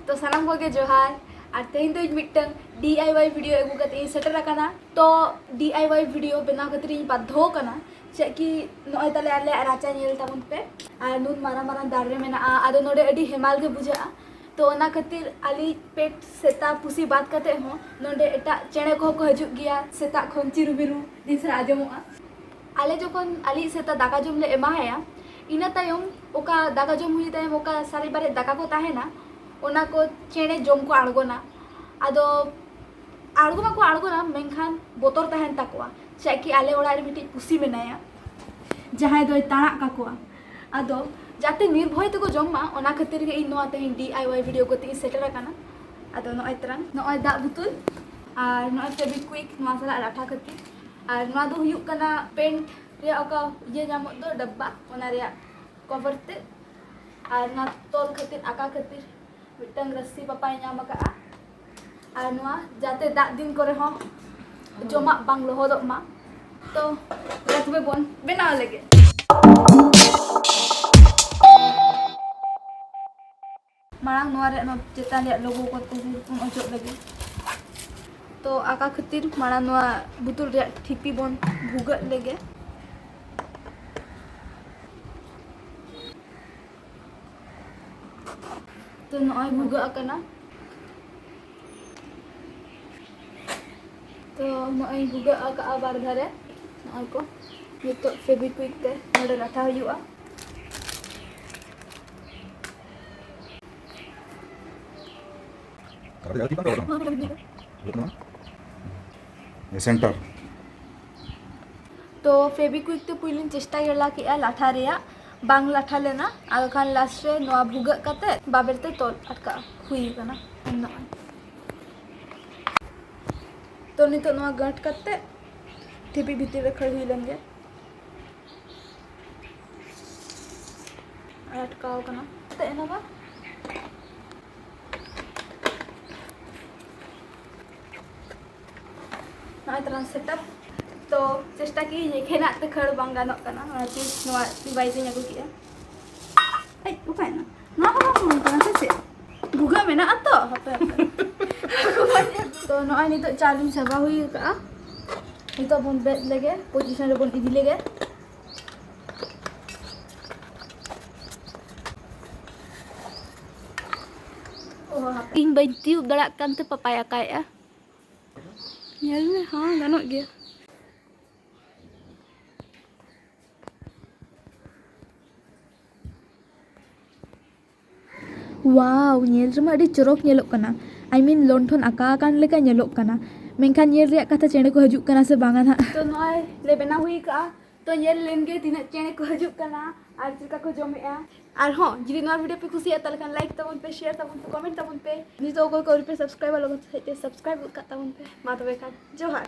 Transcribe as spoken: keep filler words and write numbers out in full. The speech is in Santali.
ᱛᱚ ᱥᱟᱱᱟᱢ ᱠᱚᱜᱮ ᱡᱚᱦᱟᱨ᱾ ᱟᱨ ᱛᱮᱦᱮᱧ ᱫᱚ ᱤᱧ ᱢᱤᱫᱴᱟᱝ D I Y video ᱟᱹᱜᱩ ᱠᱟᱛᱮ ᱤᱧ ᱥᱮᱴᱮᱨ ᱟᱠᱟᱱᱟ᱾ ᱛᱚ D I Y video ᱵᱮᱱᱟᱣ ᱠᱷᱟᱹᱛᱤᱨ ᱤᱧ ᱵᱟᱫᱽᱫᱷᱚ ᱟᱠᱟᱱᱟ᱾ ᱪᱮᱫ ᱠᱤ ᱱᱚᱜᱼᱚᱭ ᱛᱟᱞᱮ ᱟᱞᱮᱭᱟᱜ ᱨᱟᱪᱟ ᱧᱮᱞ ᱛᱟᱵᱚᱱ ᱯᱮ᱾ ᱟᱨ ᱱᱩᱱ ᱢᱟᱨᱟᱝ ᱢᱟᱨᱟᱝ ᱫᱟᱨᱮ ᱢᱮᱱᱟᱜᱼᱟ, ᱟᱫᱚ ᱱᱚᱰᱮ ᱟᱹᱰᱤ ᱦᱮᱢᱟᱞ ᱜᱮ ᱵᱩᱡᱷᱟᱹᱜᱼᱟ᱾ ᱛᱚ ᱚᱱᱟ ᱠᱷᱟᱹᱛᱤᱨ ᱟᱞᱮ pet ᱥᱮᱛᱟ ᱯᱩᱥᱤ ᱵᱟᱫᱽ ᱠᱟᱛᱮ ᱦᱚᱸ ᱱᱚᱰᱮ ᱮᱴᱟᱜ ᱪᱮᱬᱮ ᱠᱚᱦᱚᱸ ᱠᱚ ᱦᱤᱡᱩᱜ ᱜᱮᱭᱟ᱾ ᱥᱮᱛᱟᱜ ᱠᱷᱚᱱ ᱪᱤᱨᱩ ᱵᱤᱨᱩ ᱫᱤᱱ ᱥᱟᱨᱟ ᱟᱸᱡᱚᱢᱚᱜᱼᱟ᱾ ᱟᱞᱮ ᱡᱚᱠᱷᱚᱱ ᱟᱞᱮᱭᱤᱡ ᱥᱮᱛᱟ ᱫᱟᱠᱟ ᱡᱚᱢ ᱞᱮ ᱮᱢᱟᱭᱟ, ᱤᱱᱟᱹ ᱛᱟᱭᱚᱢ ᱚᱠᱟ ᱫᱟᱠᱟ ᱡᱚᱢ ᱦᱩᱭ ᱛᱟᱭᱚᱢ ᱚᱠᱟ ᱥᱟᱨᱮᱡ ᱵᱟᱨᱮᱡ ᱫᱟᱠᱟ ᱠᱚ ᱛᱟᱦᱮᱱᱟ, ᱚᱱᱟ ᱠᱚ ᱪᱮᱬᱮ ᱡᱚᱢ ᱠᱚ ᱟᱬᱜᱚᱱᱟ᱾ ᱟᱫᱚ ᱟᱬᱜᱚ ᱢᱟᱠᱚ ᱟᱬᱜᱚᱱᱟ, ᱢᱮᱱᱠᱷᱟᱱ ᱵᱚᱛᱚᱨ ᱛᱟᱦᱮᱱ ᱛᱟᱠᱚᱣᱟ, ᱪᱮᱫᱟᱜ ᱠᱤ ᱟᱞᱮ ᱚᱲᱟᱜ ᱨᱮ ᱢᱤᱫᱴᱤᱡ ᱯᱩᱥᱤ ᱢᱮᱱᱟᱭᱟ, ᱡᱟᱦᱟᱸᱭ ᱫᱚᱭ ᱛᱟᱬᱟᱜ ᱠᱟᱠᱚᱣᱟ᱾ ᱟᱫᱚ ᱡᱟᱛᱮ ᱱᱤᱨᱵᱷᱚᱭ ᱛᱮᱠᱚ ᱡᱚᱢ ᱢᱟ, ᱚᱱᱟ ᱠᱷᱟᱹᱛᱤᱨ ᱜᱮ ᱤᱧ ᱱᱚᱣᱟ ᱛᱮᱦᱮᱧ D I Y video ᱠᱟᱛᱮ ᱤᱧ ᱥᱮᱴᱮᱨ ᱟᱠᱟᱱᱟ᱾ ᱟᱫᱚ ᱱᱚᱜᱼᱚᱭ ᱛᱟᱨᱟᱝ, ᱱᱚᱜᱼᱚᱭ ᱫᱟᱜ ᱵᱩᱛᱩᱞ ᱟᱨ ᱱᱚᱜᱼᱚᱭ Fevikwik ᱱᱚᱣᱟ ᱥᱟᱞᱟᱜ ᱞᱟᱴᱷᱟ ᱠᱷᱟᱹᱛᱤᱨ᱾ ᱟᱨ ᱱᱚᱣᱟ ᱫᱚ ᱦᱩᱭᱩᱜ ᱠᱟᱱᱟ ᱯᱮᱱᱴ ᱨᱮᱭᱟᱜ ᱚᱠᱟ ᱤᱭᱟᱹ ᱧᱟᱢᱚᱜ ᱫᱚ ᱰᱟᱵᱵᱟ, ᱚᱱᱟ ᱨᱮᱭᱟᱜ ᱠᱚᱵᱷᱟᱨ ᱛᱮ᱾ ᱟᱨ ᱱᱚᱣᱟ ᱛᱚᱞ ᱠᱷᱟᱹᱛᱤᱨ, ᱟᱠᱟ ᱠᱷᱟᱹᱛᱤᱨ ᱢᱤᱫᱴᱟᱝ ᱨᱟᱹᱥᱥᱤ ᱯᱟᱯᱟᱭ ᱧᱟᱢ ᱟᱠᱟᱫᱼᱟ᱾ ᱟᱨ ᱱᱚᱣᱟ ᱡᱟᱛᱮ ᱫᱟᱜ ᱫᱤᱱ ᱠᱚᱨᱮ ᱦᱚᱸ ᱡᱚᱢᱟᱜ ᱵᱟᱝ ᱞᱚᱦᱚᱫᱚᱜ ᱢᱟ᱾ ᱛᱚ ᱢᱟ ᱛᱚᱵᱮ ᱵᱚᱱ ᱵᱮᱱᱟᱣ ᱞᱮᱜᱮ᱾ ᱢᱟᱲᱟᱝ ᱱᱚᱣᱟ ᱨᱮᱭᱟᱜ ᱱᱚᱣᱟ ᱪᱮᱛᱟᱱ ᱨᱮᱭᱟᱜ ᱞᱳᱜᱳ ᱠᱚ ᱵᱚᱱ ᱚᱪᱚᱜ ᱞᱮᱜᱮ᱾ ᱛᱚ ᱟᱠᱟ ᱠᱷᱟᱹᱛᱤᱨ ᱢᱟᱲᱟᱝ ᱱᱚᱣᱟ ᱵᱩᱛᱩᱞ ᱨᱮᱭᱟᱜ ᱴᱷᱤᱯᱤ ᱵᱚᱱ ᱵᱷᱩᱜᱟᱹᱜ ᱞᱮᱜᱮ᱾ ᱛᱚ ᱱᱚᱜᱼᱚᱭ ᱵᱷᱩᱜᱟᱹᱜ ᱟᱠᱟᱱᱟ᱾ ᱛᱚ ᱱᱚᱜᱼᱚᱭ ᱵᱷᱩᱜᱟᱹᱜ ᱟᱠᱟᱜᱼᱟ ᱵᱟᱨ ᱫᱷᱟᱨᱮ᱾ ᱱᱚᱜᱼᱚᱭ ᱠᱚ ᱱᱤᱛᱚᱜ Fevikwik ᱛᱮ ᱱᱚᱰᱮ ᱞᱟᱴᱷᱟ ᱦᱩᱭᱩᱜᱼᱟ᱾ ᱥᱮᱱᱴᱟᱨ᱾ ᱛᱚ Fevikwik ᱛᱮ ᱯᱩᱭᱞᱩᱧ ᱪᱮᱥᱴᱟ ᱜᱮᱞᱟ ᱠᱮᱜᱼᱟ ᱞᱟᱴᱷᱟ ᱨᱮᱭᱟᱜ, ᱵᱟᱝ ᱞᱟᱴᱷᱟ ᱞᱮᱱᱟ᱾ ᱟᱫᱚ ᱠᱷᱟᱱ ᱞᱟᱥᱴ ᱨᱮ ᱱᱚᱣᱟ ᱵᱷᱩᱜᱟᱹᱜ ᱠᱟᱛᱮ ᱵᱟᱵᱮᱨ ᱛᱮ ᱛᱚᱞ ᱟᱴᱠᱟᱜ ᱦᱩᱭ ᱟᱠᱟᱱᱟ᱾ ᱱᱚᱜᱼᱚᱭ᱾ ᱛᱚ ᱱᱤᱛᱚᱜ ᱱᱚᱣᱟ ᱜᱟᱹᱴ ᱠᱟᱛᱮ ᱴᱷᱤᱯᱤ ᱵᱷᱤᱛᱤᱨ ᱨᱮ ᱠᱷᱟᱹᱲ ᱦᱩᱭ ᱞᱮᱱ ᱜᱮ᱾ ᱟᱴᱠᱟᱣ ᱠᱟᱱᱟ᱾ ᱛᱮ ᱮᱱᱟ ᱵᱟ? ᱱᱚᱜᱼᱚᱭ ᱛᱟᱞᱟᱝ ᱥᱮᱴᱟᱯ᱾ ᱛᱚ ᱪᱮᱥᱴᱟ ᱠᱤ ᱮᱠᱷᱮᱱᱟᱜ ᱛᱮ ᱠᱷᱟᱹᱲ ᱵᱟᱝ ᱜᱟᱱᱚᱜ ᱠᱟᱱᱟ, ᱚᱱᱟᱛᱮ ᱱᱚᱣᱟ ᱰᱤᱵᱷᱟᱭᱤᱥ ᱤᱧ ᱟᱹᱜᱩ ᱠᱮᱜᱼᱟ᱾ ᱮᱭ, ᱚᱠᱟᱭᱮᱱᱟ? ᱱᱚᱣᱟ ᱦᱚᱸ ᱵᱟᱝ ᱵᱚᱞᱚᱱ ᱠᱟᱱᱟ ᱥᱮ ᱪᱮᱫ? ᱵᱷᱩᱜᱟᱹᱜ ᱢᱮᱱᱟᱜᱼᱟ ᱛᱚ, ᱦᱟᱯᱮ, ᱦᱟᱯᱮ᱾ ᱛᱚ, ᱱᱚᱜᱼᱚᱭ ᱱᱤᱛᱚᱜ ᱪᱟᱣᱞᱮᱧ ᱥᱟᱵᱟ ᱦᱩᱭ ᱟᱠᱟᱜᱼᱟ᱾ ᱱᱤᱛᱚᱜ ᱵᱚᱱ ᱵᱮᱫ ᱞᱮᱜᱮ, ᱯᱚᱡᱤᱥᱚᱱ ᱨᱮᱵᱚᱱ ᱤᱫᱤ ᱞᱮᱜᱮ᱾ ᱚ, ᱦᱟᱯᱮ᱾ ᱤᱧ ᱵᱟᱹᱧ ᱛᱤᱭᱩᱵ ᱫᱟᱲᱮᱭᱟᱜ ᱠᱟᱱᱛᱮ ᱯᱟᱯᱟᱭ ᱟᱠᱟᱭᱮᱜᱼᱟ᱾ ᱧᱮᱞ ᱢᱮ, ᱦᱚᱸ, ᱜᱟᱱᱚᱜ ᱜᱮᱭᱟ᱾ ᱣᱟᱣ, ᱧᱮᱞ ᱨᱮᱢᱟ ᱟᱹᱰᱤ ᱪᱚᱨᱚᱠ ᱧᱮᱞᱚᱜ ᱠᱟᱱᱟ᱾ I mean, ᱞᱚᱱᱴᱷᱚᱱ ᱟᱠᱟ ᱟᱠᱟᱱ ᱞᱮᱠᱟ ᱧᱮᱞᱚᱜ ᱠᱟᱱᱟ᱾ ᱢᱮᱱᱠᱷᱟᱱ ᱧᱮᱞ ᱨᱮᱭᱟᱜ ᱠᱟᱛᱷᱟ, ᱪᱮᱬᱮ ᱠᱚ ᱦᱤᱡᱩᱜ ᱠᱟᱱᱟ ᱥᱮ ᱵᱟᱝᱟ ᱱᱟᱦᱟᱜ᱾ ᱛᱚ, ᱱᱚᱜᱼᱚᱭ ᱞᱮ ᱵᱮᱱᱟᱣ ᱦᱩᱭ ᱠᱟᱜᱼᱟ᱾ ᱛᱚ, ᱧᱮᱞ ᱞᱮᱱ ᱜᱮ ᱛᱤᱱᱟᱹᱜ ᱪᱮᱬᱮ ᱠᱚ ᱦᱤᱡᱩᱜ ᱠᱟᱱᱟ ᱟᱨ ᱪᱮᱫ ᱞᱮᱠᱟ ᱠᱚ ᱡᱚᱢᱮᱜᱼᱟ᱾ ᱟᱨ ᱦᱚᱸ, ᱡᱩᱫᱤ ᱱᱚᱣᱟ video ᱯᱮ ᱠᱩᱥᱤᱭᱟᱜᱼᱟ, ᱛᱟᱦᱚᱞᱮ ᱠᱷᱟᱱ like ᱛᱟᱵᱚᱱ ᱯᱮ, share ᱛᱟᱵᱚᱱ ᱯᱮ, comment ᱛᱟᱵᱚᱱ ᱯᱮ᱾ ᱱᱤᱛᱚᱜ ᱚᱠᱚᱭ ᱠᱚ ᱟᱹᱣᱨᱤ ᱯᱮ subscribe, ᱞᱚᱜᱚᱱ ᱥᱟᱹᱦᱤᱡ ᱛᱮ subscribe ᱜᱚᱫ ᱠᱟᱜ ᱛᱟᱵᱚᱱ ᱯᱮ᱾ ᱢᱟ ᱛᱚᱵᱮ ᱠᱷᱟᱱ, ᱡᱚᱦᱟᱨ᱾